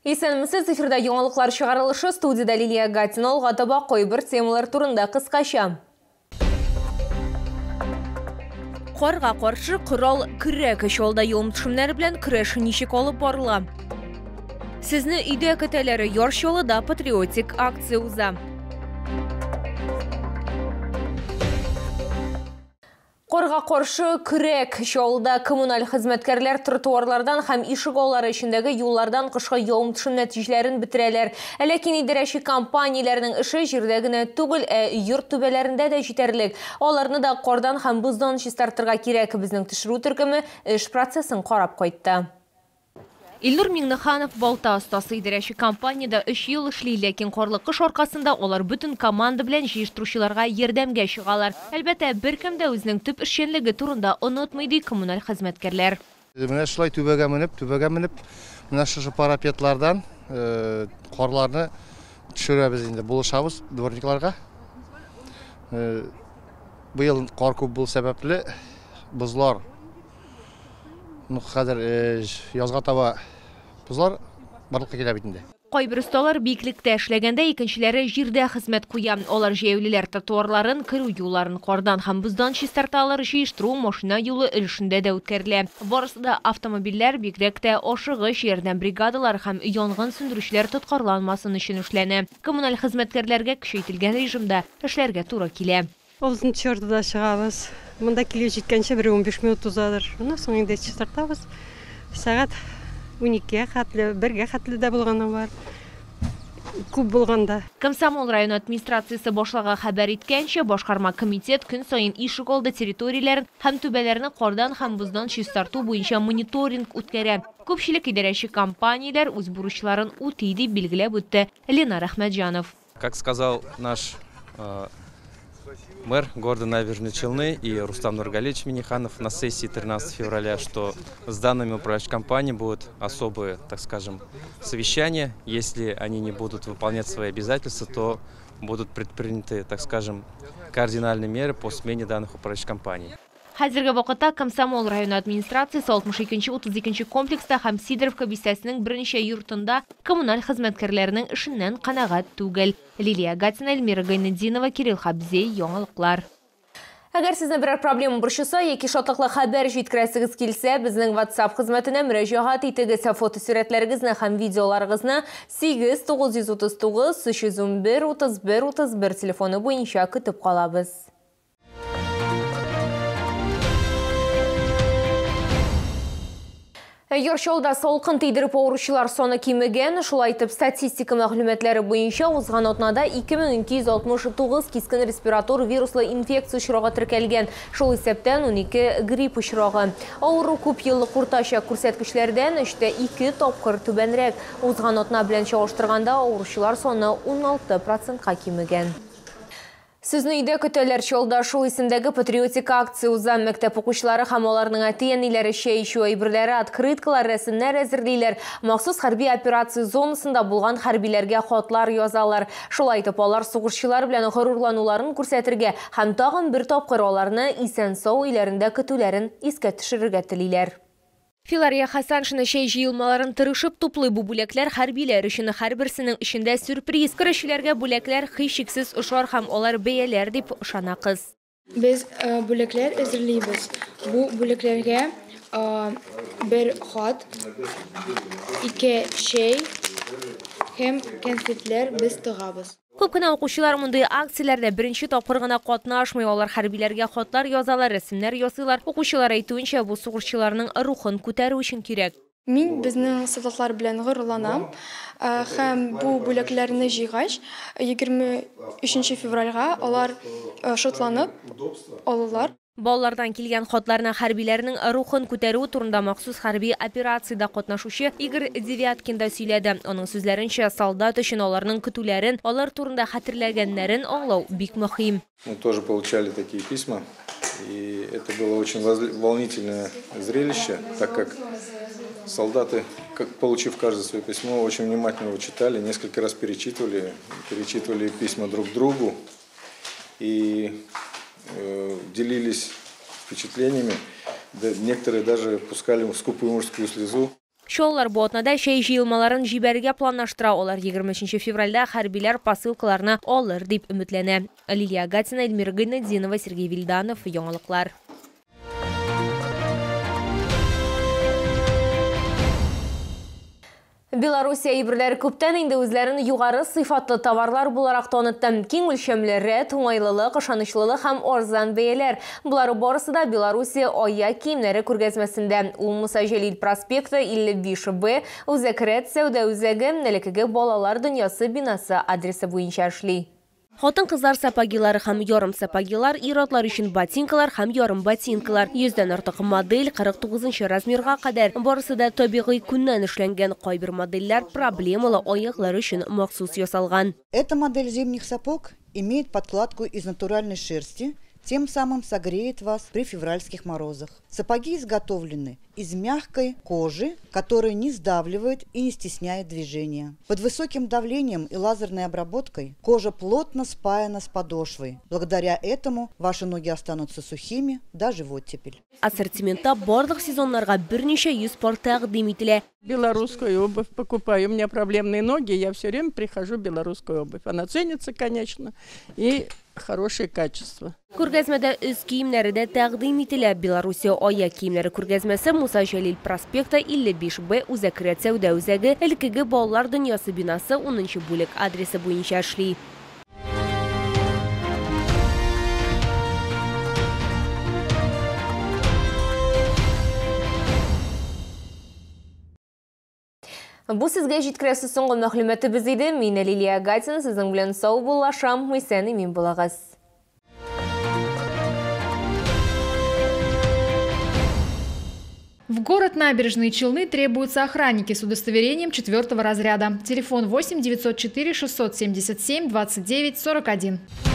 Исәнмесез, эфирда яңалыклар чыгарылышы, студияда Лилия Гатина. Алга таба кайбер темалар турында кыскача. Карга каршы корал көрәк. Чаллыда явым төшемнәре белән көрәш ничек алып барыла? Сезне өйдә көтәләр. Яр Чаллыда патриотик акция уза. Карга каршы көрәк. Чаллыда коммуналь хезмәткәрләр тротуарлардан һәм ишек аллары эчендәге юллардан кышкы явым төшем нәтиҗәләрен бетерәләр. Ләкин идарәче компанияләрнең эше җирдә генә түгел, ә йорт түбәләрендә дә җитәрлек. Аларны да кардан һәм боздан чистартырга кирәк. Безнең төшерү төркеме эш процессын карап кайтты. Илнур Миңнеханов балта остасы, идарәче компаниядә 3 ел эшли, ләкин карлы кыш аркасында алар бөтен команда белән җыештыручыларга ярдәмгә чыгалар. Әлбәттә, беркем дә үзенең төп эшчәнлеге турында онытмый, ди коммуналь хезмәткәрләр. Менә шулай түбәгә менеп, менә шушы парапетлардан карларны төшерәбез инде, булышабыз дворникларга. Быел кар күп булу сәбәпле бозлар, хәзер язга таба бозлар барлыкка килә бит инде. Кайбер осталар биеклектә эшләгәндә, икенчеләре җирдә хезмәт куя. Алар җәяүлеләр тротуарларын, керү юлларын кардан һәм боздан чистарталар, җыештыру машина юлы өлешендә дә үткәрелә. Барысы да автомобильләр, бигрәк тә ашыгыч ярдәм бригадалары һәм янгын сүндерүчеләр тоткарланмасын өчен эшләнә. Коммуналь хезмәткәрләргә көчәйтелгән режимда эшләргә туры килә. 6-нчы чыгабыз. Монда килеп җиткәнче бер 15 минут узадыр. Моннан соң инде чистартабыз. Сәгать 12-гә хәтле, 1-гә хәтле дә булганы бар. Күп булганда. Комсомол районы администрациясе башлыгы хәбәр иткәнчә, башкарма комитет көн саен ишек алды территорияләрен һәм түбәләрне кардан һәм боздан чистарту буенча мониторинг үткәрә. Күпчелек идарәче компанияләр үз бурычларын үти, дип билгеләп үтте Ленар Әхмәтҗанов. Как сказал наш мэр города Набережные Челны и Рустам Нургалиевич Минниханов на сессии 13 февраля, что с данными управляющей компанией будут особые, так скажем, совещания. Если они не будут выполнять свои обязательства, то будут предприняты, так скажем, кардинальные меры по смене данных управляющих компаний. Хәзерге вакытта Комсомол районы администрациясе 62-32 комплекста һәм Сидоровка бистәсенең берничә йортында коммуналь хезмәткәрләренең эшеннән канәгать түгел. Лилия Гатина, Эльмира Гайнетдинова, Кирилл Хабзей, яңалыклар. Әгәр сезне берәр проблема борчыса яки шатлыклы хәбәр җиткерәсегез килсә, безнең WhatsApp хезмәтенә мөрәҗәгать итегез. Фотосурәтләрегезне һәм видеоларыгызны 8 939 311 31 31 телефоны буенча көтеп калабыз. Яр Чаллыда салкын тидереп авыручылар саны кимегән. Шулай итеп, статистика мәгълүматлары буенча узган атнада 2269 кискен респиратор вируслы инфекция очрагы теркәлгән. Шул исәптән 12 грипп очрагы. Авыру күп еллык уртача күрсәткечләрдән 3,2 тапкыр түбәнрәк. Узган атна белән чагыштырганда авыручылар саны 16%-ка кимегән. Сезне өйдә көтәләр. Чаллыда шул исемдәге патриотик акция уза. Мәктәп укучылары һәм аларның әти-әниләре чәй эчү әйберләре, открыткалар, рәсемнәр әзерлиләр. Махсус хәрби операция зонасында булган хәрбиләргә хатлар язалар. Шулай итеп, алар сугышчылар белән горурлануларын күрсәтергә һәм тагын бер тапкыр аларны исән-сау өйләрендә көтүләрен искә төшерергә телиләр. Филария Хасаншина чәй җыелмаларын тырышып туплый. Бу бүләкләр хәрбиләр өчен, һәрберсенең эчендә сюрприз. Көрәшчеләргә бүләкләр һичшиксез ошар һәм алар бәяләр дип ышана кыз. Без бүләкләр әзерлибез. Бу бүләкләргә бер хат, 2 чәй һәм конфетлар без тыгабыз. Күп кенә укучылар мондый акцияләрдә беренче тапкыр гына катнашмый. Алар хәрбиләргә хатлар язалар, рәсемнәр ясыйлар. Укучылар әйтүенчә, бу сугышчыларның рухын күтәрү өчен кирәк. Мин безнең солдатлар белән горурланам һәм бу бүләкләрне җыйгач, 23 февральгә алар шатланып алалар. Балалардан килгән хатларны хәрбиләрнең рухын күтәрү турында махсус хәрби операциядә катнашучы Игорь Девяткин да сөйләде. Аның сүзләренчә, солдат өчен аларның көтүләрен, алар турында хәтерләгәннәрен аңлау бик мөһим. Мы тоже получали такие письма, и это было очень волнительное зрелище, так как солдаты, получив каждое свое письмо, очень внимательно его читали, несколько раз перечитывали, перечитывали письма друг другу и делились впечатлениями. Некоторые даже пускали скупую мужскую слезу. Чаллылар бу атнада чәй җыелмаларын җибәрергә планлаштыра. Алар 23 февральдә хәрбиләр посылкаларны алыр дип өметләнә. Лилия Гатина, Эльмира Гайнетдинова, Сергей Вильданов. Яңалыклар. Белоруссия әйберләре күптән инде үзләрен югары сыйфатлы товарлар буларак танытты. Киң үлчәмле рәт, уңайлылык, ышанычлылык һәм арзан бәяләр. Болары барысы да Белоруссия аяк киемнәре күргәзмәсендә. Ул Муса Җәлил проспекты 55Б, Үзәк рәт сәүдә үзәге, элеккеге балалар дөньясы бинасы адресы буенча эшли. Хатын-кызлар сапогилары һәм ярым сапогилар, ир-атлар өчен ботинкалар һәм ярым ботинкалар. 100дән артык модель 49 размерга кадәр. Барысы да табигый күннән эшләнгән. Кайбер модельләр проблемалы аяклар өчен махсус ясалган. Эта модель зимних сапог имеет подкладку из натуральной шерсти, тем самым согреет вас при февральских морозах. Сапоги изготовлены из мягкой кожи, которая не сдавливает и не стесняет движения. Под высоким давлением и лазерной обработкой кожа плотно спаяна с подошвой. Благодаря этому ваши ноги останутся сухими даже в оттепель. Ассортиментта барлык сезоннарга берничә йөз пар тәкъдим ителә. Белорусскую обувь покупаю. У меня проблемные ноги, я все время прихожу в белорусскую обувь. Она ценится, конечно, и хорошее качество. Күргәзмәдә өс киемнәре дә тәкъдим ителә. Белоруссия аяк киемнәре күргәзмәсе Муса Җәлил проспекты 55Б Үзәк рәт сәүдә үзәге, элеккеге балалар дөньясы бинасы 10 бүлек адресы буенча эшли. Бу сезгә җиткерәсе соңгы мәгълүматыбыз иде. Мин Лилия Гатина сезнең белән саубуллашам. Исән имин булыгыз. В город Набережные Челны требуются охранники с удостоверением 4 разряда. Телефон 8 904 677 29 41.